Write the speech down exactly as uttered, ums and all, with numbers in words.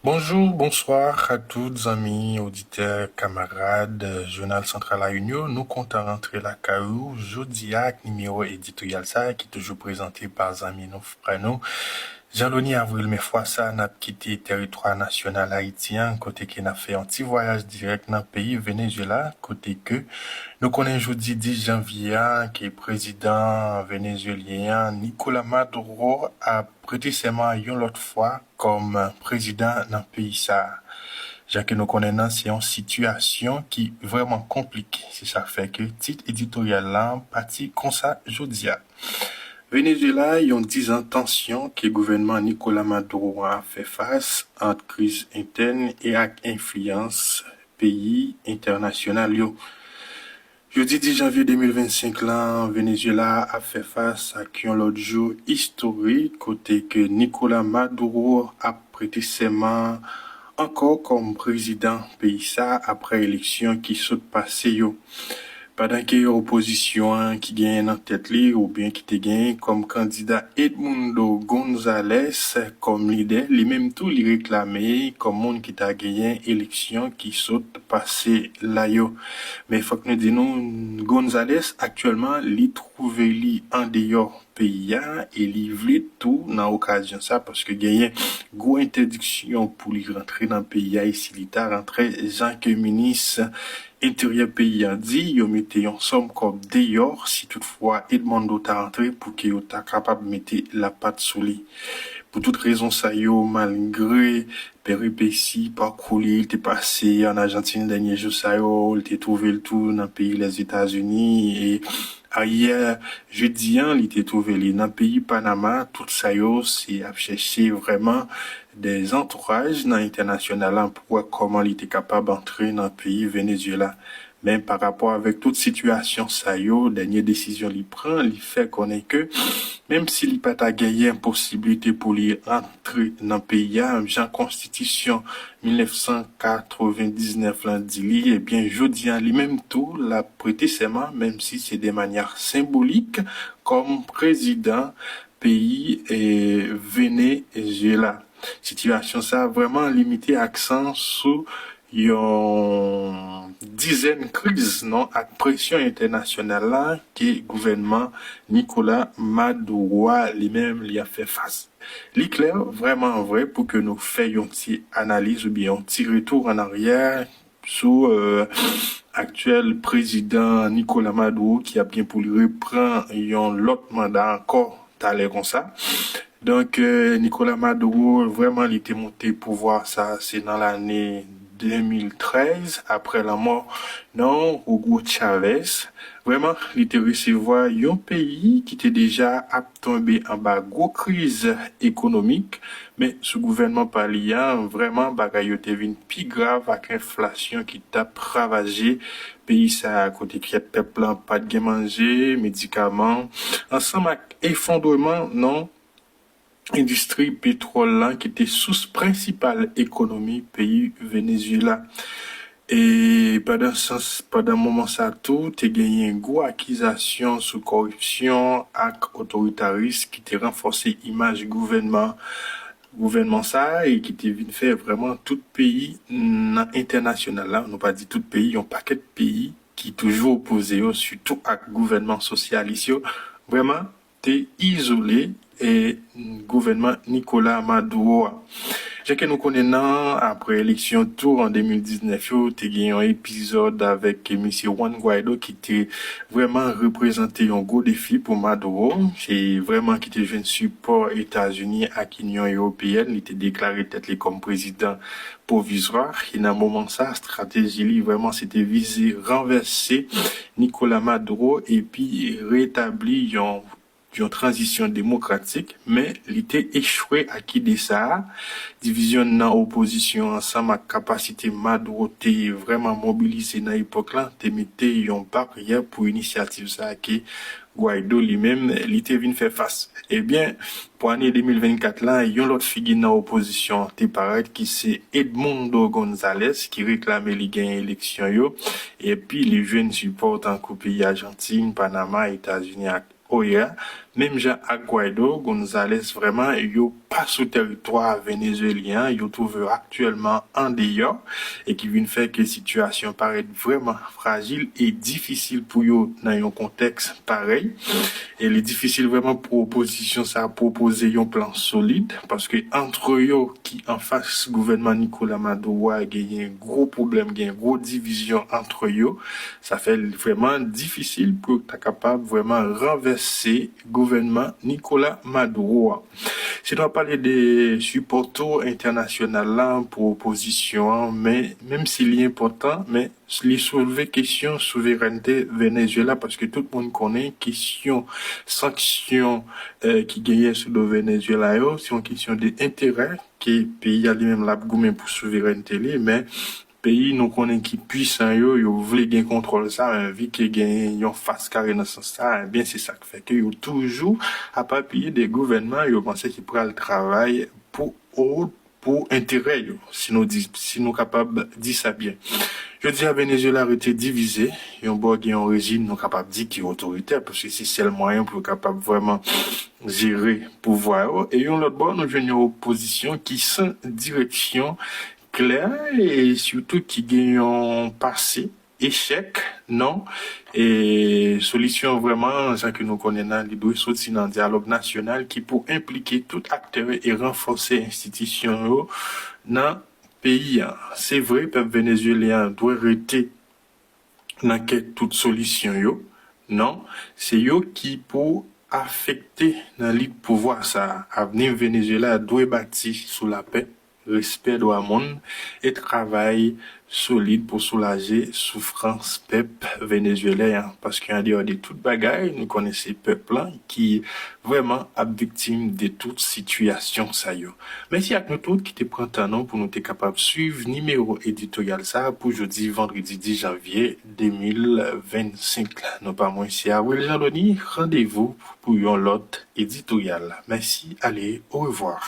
Bonjou, bonswa a tout zanmi, oditè, kamarad, euh, Jounal Santral Ayunyo. Nou kontan rantre lakay ou jodi a ak nimewo editoryal sa a ki toujou prezante pa zanmi nou, frè nou, Jean Lony Avril. Men fwa sa a, n ap kite tèritwa nasyonal Ayiti an, kote ke n ap fè yon ti vwayaj dirèk nan peyi Venezuela, kote ke nou konnen jodi dis janvye a, ke prezidan venezuelyen an, Nicolas Maduro, ap prete sèman yon lòt fwa kòm prezidan nan peyi sa a. Jan ke nou konnen nan, se yon sitiyasyon ki vrèman konplike. Se sa k fè ke tit editoryal la pati konsa jodi a. Venezuela, yon dizan tansyon ke gouvènman Nicolas Maduro a ap fè fas ant kriz entèn e ak enfliyans peyi entènasyonal yo. Jodi dis janvye de mil vennsenk lan, Venezuela ap fè fas ak yon lòt jou istorik kote ke Nicolas Maduro ap prete sèman ankò kòm prezidan peyi sa a apre eleksyon ki sot pase yo. Pandan ke opozisyon an ki genyen nan tèt li oubyen ki te genyen kòm kandida Edmundo Gonzalez kòm lidè, li menm tou li reklame kòm moun ki ta genyen eleksyon ki sot pase la yo. Men fòk nou di nou, Gonzalez aktyèlman li twouve li andeyò peyi a e li vle tou nan okazyon sa, paske genyen gwo entèdiksyon pou li rantre nan peyi a, e si li ta rantre, jan ke minis enteryè peyi a di, yo mete yon sòm kòb deyò si toutfwa Edmundo ta rantre pou ke yo ta kapab mete lapat sou li. Pou tout rezon sa yo, malgre peripesi, pakou li te pase ann Ajantin dènye jou sa yo, li te twouve l tou nan peyi Lèzetazini, e ayè jedi an, li te twouve li nan peyi Panama. Tout sa yo, se ap chèche vrèman de zantouraj nan entènasyonal la pou wè kòman li te kapab antre nan peyi Venezuela. Men pa rapò avèk tout sitiyasyon sa yo, dènye desizyon li pran, li fè konnen ke menm si li pa ta genyen posiblite pou li rantre nan peyi a, jan konstitisyon mil nèf san katrevendiznèf lan di li, ebyen, jodi a, li menm tou, l ap prete sèman, menm si se de manyè senbolik, kòm prezidan peyi, e, Venezuela. Sitiyasyon sa a vrèman li mete aksan sou yon dizèn kriz, non, ak presyon entènasyonal la ke gouvènman Nicolas Maduro a li menm li ap fè fas. Li klè, vrèman vre, pou ke nou fè yon ti analiz oubyen yon ti retou ann aryè sou, euh, aktyèl prezidan Nicolas Maduro ki ap gen pou li repran yon lòt manda ankò talè konsa. Donk, euh, Nicolas Maduro, vrèman, li te moute pouvwa sa, se nan lane de mil trèz, apre lanmò, non, Hugo Chavez. Vrèman, li te resevwa yon peyi ki te deja ap tonbe anba gwo kriz ekonomik, men sou gouvènman pa li a, vrèman, bagay yo te vin pi grav ak enflasyon ki t ap ravaje peyi sa a, kote kyèt pèp lan pa t gen manje, medikaman, ansanm ak efondreman, non, endistri petwòl lan ki te sous prensipal ekonomi peyi Venezuela. E pandan sans, pandan moman sa tou, te genyen gwo akizasyon sou kòripsyon ak otoritaris ki te ranfòse imaj gouvènman, gouvènman sa a e ki te vin fè vrèman tout peyi nan entènasyonal la, nou pa di tout peyi, yon pakèt peyi ki toujou opoze yo, sitou ak gouvènman sosyalis yo, vrèman te izole e gouvènman Nicolas Maduro a. Jan ke nou konnen nan, apre eleksyon tou an de mil diznèf yo, te gen yon epizòd avèk misye Juan Guaido ki te vrèman reprezante yon gwo defi pou Maduro. Se vrèman ki te jwenn sipò Etazini ak Inyon Ewopeyèn. Li te deklare tèt li kòm prezidan pwovizwa. E nan moman sa, estrateji li vrèman se te vize ranvèse Nicolas Maduro epi retabli yon yon tranzisyon demokratik, men li te echwe ak ide sa a. Divizyon nan opozisyon ansanm ak kapasite Maduro te vrèman mobilize nan epòk lan te mete yon baryè pou inisyativ sa a ke Guaido li menm li te vin fè fas. Ebyen, pou ane de mil vennkat la, yon lòt figi nan opozisyon an te parèt ki se Edmundo Gonzalez ki reklame li genyen eleksyon yo, epi li jwenn sipò tankou peyi Ajantin, Panama, Etazini ak O E A, Menm jan ak Guaido, Gonzalez vrèman yo pa sou tèritwa venezuelyen an, yo twouve yo aktyèlman andeyò, e ki vin fè ke sitiyasyon parèt vrèman frajil e difisil pou yo nan yon kontèks parèy. E li difisil vrèman pou opozisyon sa pwopoze yon plan solid, paske antre yo ki anfas gouvènman Nicolas Maduro a genyen gwo pwoblèm, genyen gwo divizyon antre yo. Sa fè li vrèman difisil pou yo ta kapab vrèman ranvèse gouvènman Nicolas Maduro a. Si nou ap pale de sipò tou entènasyonal la pou opozisyon an, men menm si li enpòtan, men li soulve kesyon souverènte Venezuela, paske tout moun konnen kesyon sanksyon eh, ki genyen sou do Venezuela yo, se yon kesyon de enterè ke peyi a li menm l ap goumen pou souverènte li, men peyi nou konnen ki pwisan yo, yo vle gen kontwòl sa, men vi ke genyen yon fas kare nan sans sa, ebyen se sa k fè ke yo toujou ap apiye de gouvènman yo panse ki pral travay pou ou, pou enterè yo, si nou di, si nou kapab di sa byen. Jodi a, Venezuela rete divize, yon bò gen yon rejim nou kapab di ki otoritè, paske se sèl mwayen pou yo kapab vrèman jere pouvwa yo, e yon lòt bò, nou jwenn yon opozisyon ki san direksyon klè, e sitou ki gen yon pase echèk, non. E solisyon vrèman, jan ke nou konnen nan, li dwe soti nan dyalòg nasyonal ki pou enplike tout aktè e ranfòse enstitisyon yo nan peyi a. Se vre, pèp venezuelyen an dwe rete nan kè tout solisyon yo, non. Se yo ki pou afekte nan lit pouvwa sa a. Avni Venezuela dwe bati sou lapè, respè dwa moun e travay solid pou soulaje soufrans pèp venezuelyen an. Paske andeyò de tout bagay, nou konnen se pèp lan ki vrèman ap viktim de tout sitiyasyon sa yo. Mèsi ak nou tout ki te pran tan nou pou nou te kapab swiv nimewo editoryal sa a pou jodi vandredi dis janvye de mil vennsenk la. Non pa mwen, se Avril Jean Denis. Randevou pou yon lòt editoryal. Mèsi, ale, orevwa.